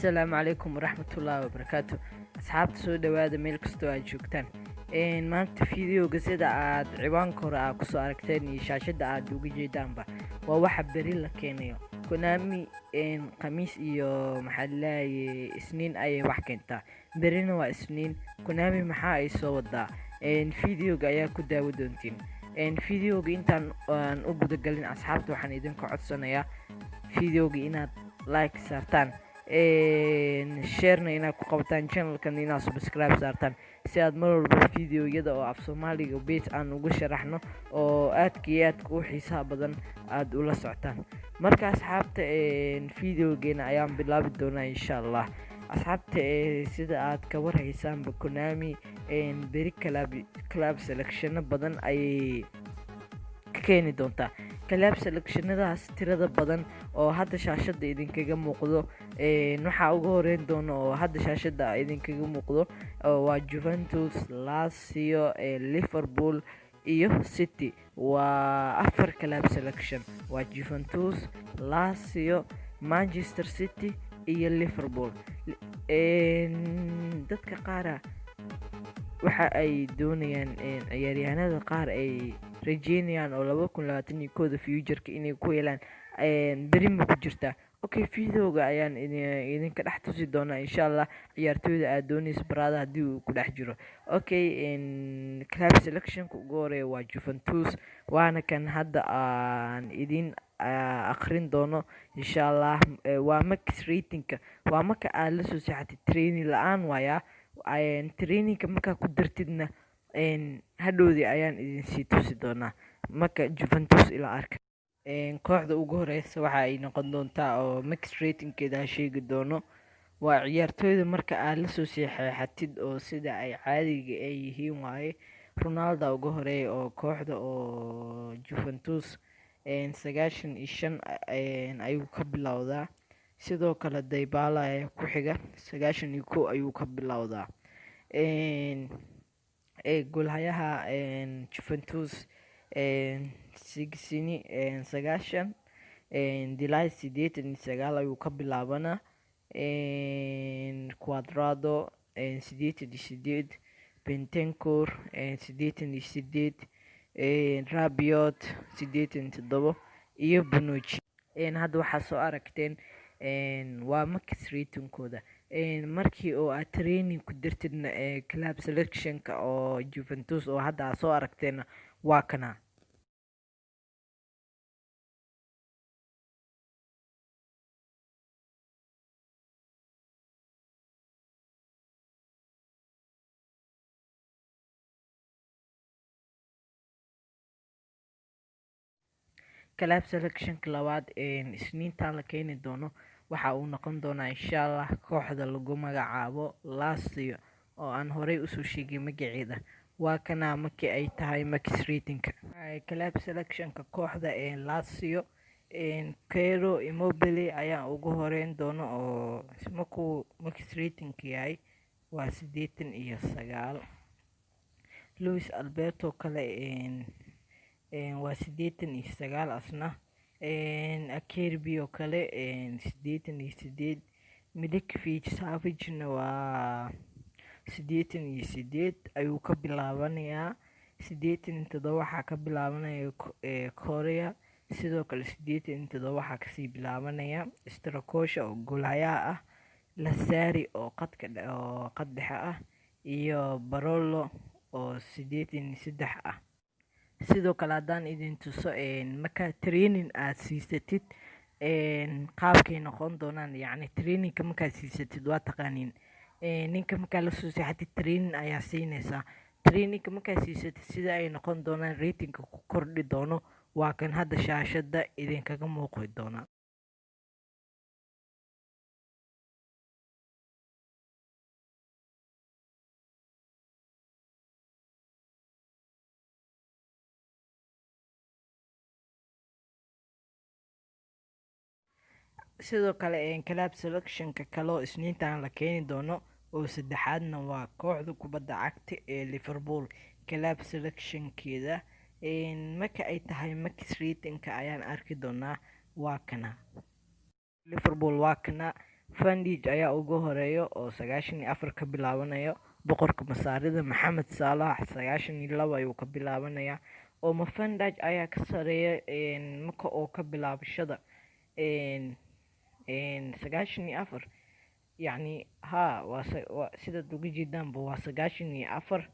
Assalaamu calaykum waraxmatullaahi wabarakaatu. Asxaabta, soo dhawaada meel kastoo aad joogtaan. Maanta videoga, sida aad ciwaanka hore aad kusoo aragteen iyo shaashada aad uga jeedaanba, waa waxa beri la keenayo. Konami Khamiis iyo, maxaa laleeyahay, Isniin ayay wax keentaa. Berina waa Isniin. Konami maxaa ay soo wadaa? Videoga ayaa ku daawa doontiin. Videoga intaan aan u gudagalin, asxaabta, waxaan idinka codsanayaa videoga inaad like saartaan, sharena inaad ku qabataan, channelkan inaad subscribe saartaan, si aad mar walba videoyada oo af Soomaaliga base aan ugu sharaxno oo aadka iyo aadka u xiisaha badan aada ula socotaan. Marka asxaabta, videogeena ayaan bilaabi doonaa insha Allah. Asxaabta, sida aad ka warhaysaanba, Konami beri club selectiono badan ayay ka keeni doontaa. Club selectionadaas tirada badan oo hadda shaashada idinkaga muuqdo, waxaa uga horeyn doona oo hadda shaashada idinkaga muuqdo waa Juventus, Lazio, Liverpool iyo City. Waa afar club selection: waa Juventus, Lazio, Manchester City iyo Liverpool. Dadka qaara waxa ay doonayaan ciyaaryahanada qaar ay rajeynayaan oo 2021 futureka inay ku helaan, beri ma ku jirtaa? Okay, videoga ayaan idinka dhex tusi doonaa insha Allah ciyaartooyda aad dooneysa baraada haddii uu ku dhex jiro. Okay, club selectionka ugu horeeya waa Juventus, waana kan hadda aan idin akrin doono insha Allah. Waa max ratingka, waa marka aad lasoo seexatid training la-aan waayaa. Trainingka markaa ku dartidna hadhowdii ayaan idin sii tusi doonaa. Marka Juventus ila arka. Kooxda ugu horeysa waxa ay noqon doontaa oo max ratingkeeda sheegi doono waa ciyaartoyda marka aad lasoo saxeexatid oo sida ay caadiga ay yihiin waaye. Ronaldo ugu horeeya oo kooxda oo Juventus, 95 ayuu ka bilowdaa. Sidoo kale Dybala ayaa ku xiga, 91 ayuu ka bilowdaa. Goolhayaha Juventus Szczesny 90, De Ligt 89 ayuu ka bilaabanaa, Cuadrado 88, Bentancur 88, Rabiot 87 iyo Bonucci. Hadda waxaa soo aragteen waa max ratingkooda. Markii oo aad training ku dirtidna, club selectionka oo Juventus oo hadda aad soo aragteen waa kana. Club selectionka labaad Isniintan la keeni doono waxa uu noqon doonaa insha Allah kooxda lagu magacaabo Lazio oo aan horey usoo sheegay magaceeda. Waa kana markii ay tahay max ratingka. Club selectionka kooxda Lazio, Ciro Immobile ayaa ugu horeyn doona oo markuu max ratingka yahay waa 89. Luis Alberto kale waa 89 asna. Acerbi oo kale 88. Milinkovic Savicna waa 88 ayuu ka bilaabanayaa. 87 waxaa ka bilaabanaya Correa. Sidoo kale 87 waxaa kasii bilaabanaya Strakosha oo goolhayaha ah, Lazzari oo qadka oo qad dhexe ah iyo Parolo oo 83 ah. Sidoo kale haddaan idin tuso markaa training aad siisatid qaabkay noqon doonaan, yacni trainingka markaad siisatid, waa taqaaniin, ninka markaa lasoo seexatid training ayaa siinaysaa. Trainingka markaad siisatid sida ay noqon doonaan, ratingka ku kordhi doono, waa kan hadda shaashada idinkaga muuqi doona. Sidoo kale club selectionka kale oo Isniintan la keeni doono oo saddexaadna waa kooxda kubadda cagta ee Liverpool. Club selectionkeeda marka ay tahay max ratingka ayaan arki doonaa. Waa kana Liverpool, waa kana. Van Dijk ayaa ugu horeeya oo 94 ka bilaabanayo. Boqorka Masaarida Maxamed Salah 92 ayuu ka bilaabanayaa, oo ma Van Dijk ayaa ka sareeya marka oo ka bilaabashada 94, yacni haa, waa sidaad uga jeedaanba waa 94,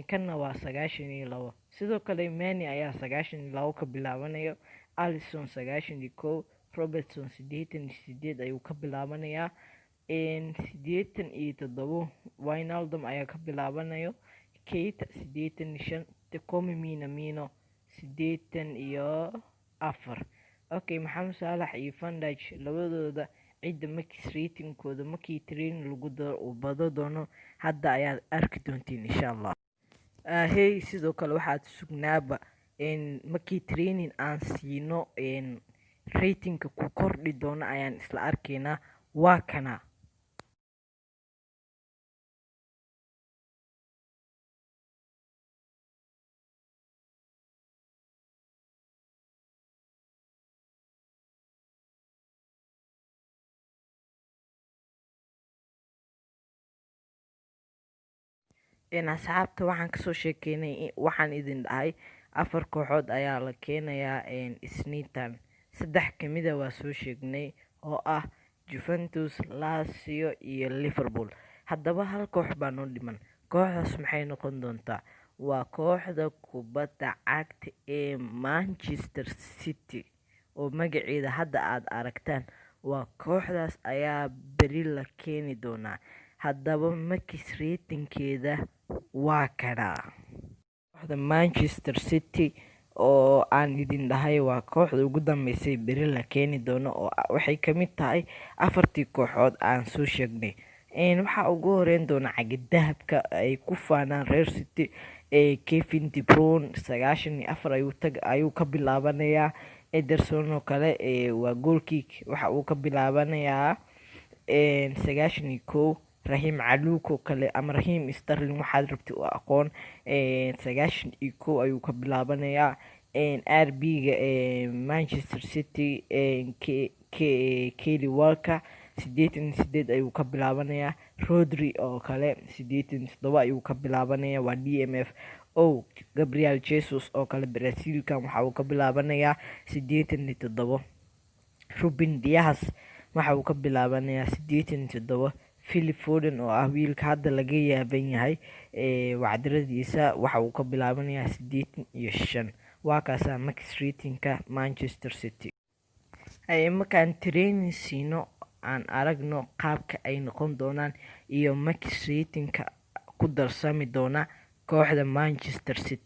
kanna waa 92. Sidoo kale Mane ayaa 92 ka bilaabanayo, Alisson 91, Robertson 88 ayuu ka bilaabanayaa, 87 Wijnaldum ayaa ka bilaabanayo, Keita 85, Takumi Minamino 84. Okay, Maxamed Salah iyo Van Dijk labadooda cidda max ratingkooda markii training lagu daro uu bado doono hadda ayaad arki doontiin insha Allah. Hey, sidoo kale waxaad sugnaaba markii training aan siino ratingka ku kordhi doono ayaan isla arkaynaa. Waa kana. Asxaabta, waxaan kasoo sheekeynay, waxaan idin dhahay 4 kooxood ayaa la keenayaa Isniintan. 3 kamida waa soo sheegnay oo ah Juventus, Lazio iyo Liverpool. Haddaba hal koox baa noo dhiman. Kooxdaas maxay noqon doontaa? Waa kooxda kubadda cagta ee Manchester City oo magaceeda hadda aad aragtaan. Waa kooxdaas ayaa beri la keeni doonaa. Haddaba max ratingkeeda waa kana. Kooxda Manchester City oo aan idin dhahay waa kooxda ugu dambeysay beri la keeni doono, oo waxay ka mid tahay 4tii kooxood aan soo sheegnay. Waxaa ugu horeyn doona caga dahabka ay ku faanaan reer City ee Kevin De Bruyne 94 ayuu ka bilaabanayaa. Ederson oo kale waa goalkick, waxa uu ka bilaabanayaa 91. Raheem Caluuk oo kale ama Raheem Sterling waxaad rabtay u aqoon, 91 ayuu ka bilaabanayaa. R B-ga Manchester City, Kyle Walker 88 ayuu ka bilaabanayaa. Rodri oo kale 87 ayuu ka bilaabanayaa, waa DMF. O Gabriel Jesus oo kale Brazilkan waxa uu ka bilaabanayaa 87. Ruben Dias waxa uu ka bilaabanayaa 87. Philip Foden oo ah wiilka hadda laga yaaban yahay wacdiradiisa waxa uu ka bilaabanayaa 85. Waa kaasaa max ratingka Manchester City. Markaan training siino aan aragno qaabka ay noqon doonaan iyo max ratingka ku darsami doona kooxda Manchester City.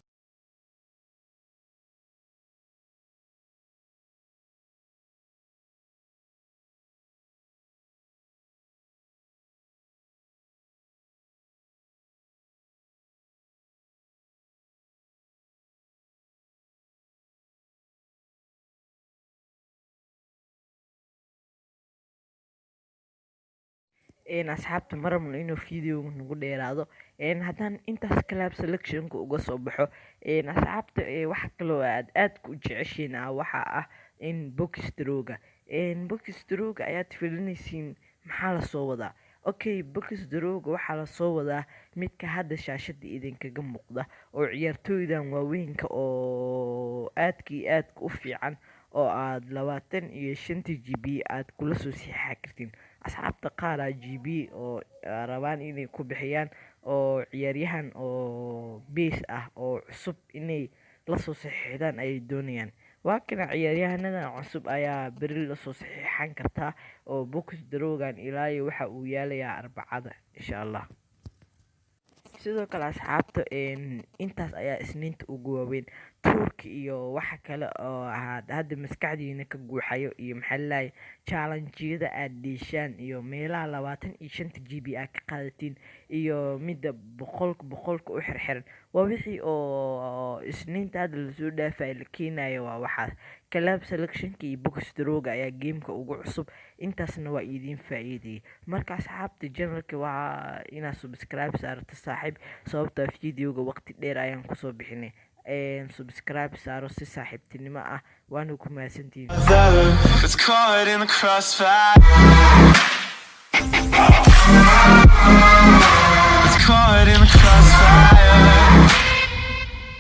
Asxaabta, ma rabno inuu video nagu dheeraado. Haddaan intaas club selectionka uga soo baxo, asxaabta, wax kale oo aad aad ku jeceshiin ah waxa ah in box drawga. Box drawga ayaad filinaysiin, maxaa la soo wadaa? Okay, box drawga waxaa la soo wadaa midka hadda shaashada idinkaga muuqda oo ciyaartooydan waaweynka oo aadka iyo aadka u fiican oo aad 25 GB aad kula soo saxiixan kartiin. Asxaabta qaar aa GB oo rabaan inay ku bixiyaan oo ciyaaryahan oo base ah oo cusub inay la soo saxiixdaan ayay doonayaan. Waa kana ciyaaryahanada cusub ayaa beri la soo saxiixan kartaa oo box drawgan ilaa iyo waxa uu yaalayaa Arbacada insha Allah. Sidoo kale asxaabta, intaas ayaa Isniinta ugu waaweyn. Turki iyo waxa kale oo aad hadda maskaxdiina ka guuxayo iyo maxaa la dhahay challenge-yada aad dheeshaan iyo meelaha 25 GB aad ka qaadatiin iyo midda boqolka u xirxiran waa wixii oo Isniinta hadda lasoo dhaafay la keenayo. Waa waxaas club selectionka iyo box drawga ayaa gameka ugu cusub. Intaasna waa idiin faa'iideeyay. Marka asxaabta, channelka waa inaad subscribe saarato saaxiib, sababta videoga waqti dheer ayaan kusoo bixinay. Subscribe saaro si saaxiibtinimo ah, waana ku mahadsantihiin. It's caught in the crossfire.